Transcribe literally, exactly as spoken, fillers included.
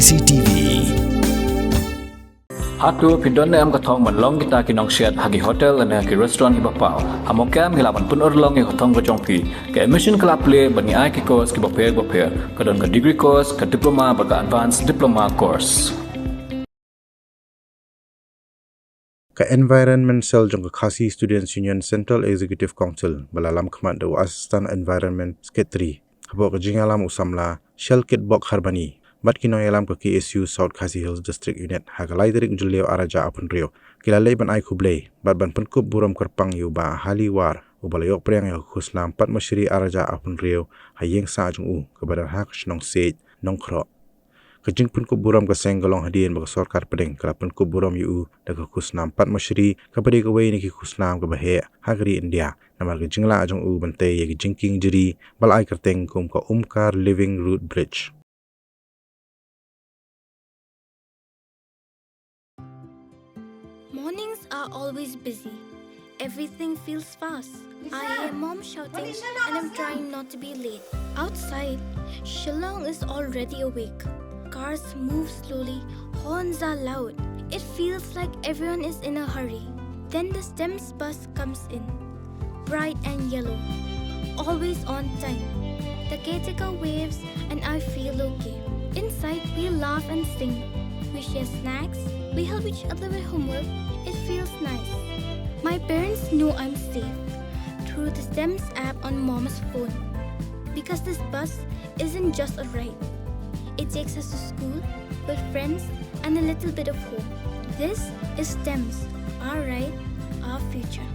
C T V. Hato phi don ne em ka thong ban long kita ki nongshet ha ki hotel ne ki restaurant kiba paw? Ha Mawkyrwat ngi lah ban pynurlong ïa ka thong ka jong phi. Ka admission ka la plie bad ngi ai ki course kiba pher ba pher. Ka don ka degree course, ka diploma bad ka advanced diploma course. Ka Environment Cell jong ka Khasi Students Union Central Executive Council ba la lam khmat da u Assistant Environment Secretary hapoh ka jingïalam u samla Shalkitbok Harbani bad ki nongïalam ka K S U South Khasi Hills District Unit ha ka lai tarik u Jylliew arhajar arphew hynriew ki la leit ban ai khublei bad ban pynkup burom kyrpang ïa u Bah Hali War uba la ïoh pdiang ïa ka khusnam Padma Shri arhajar arphew hynriew ha ïing sah jong u kaba don ha ka shnong Siej, Nongkhroh. Ka jingpynkup burom ka seng ka long hadien ba ka sorkar pdeng ka la pynkup burom ïa u da ka khusnam Padma Shri kaba dei kawei na ki khusnam kaba heh ha ka ri India namar ka jinglah jong u ban tei ïa ka jingkieng jri ba la ai kyrteng kum ka Omkar Living Root Bridge. Mornings are always busy. Everything feels fast. I hear mom shouting and I'm trying not to be late. Outside, Shillong is already awake. Cars move slowly, horns are loud. It feels like everyone is in a hurry. Then the STEMS bus comes in, bright and yellow, always on time. The caretaker waves and I feel okay. Inside, we laugh and sing. We share snacks, we help each other with homework. It feels nice. My parents know I'm safe through the STEMS app on mom's phone. Because this bus isn't just a ride, it takes us to school, with friends, and a little bit of home. This is STEMS, our ride, our future.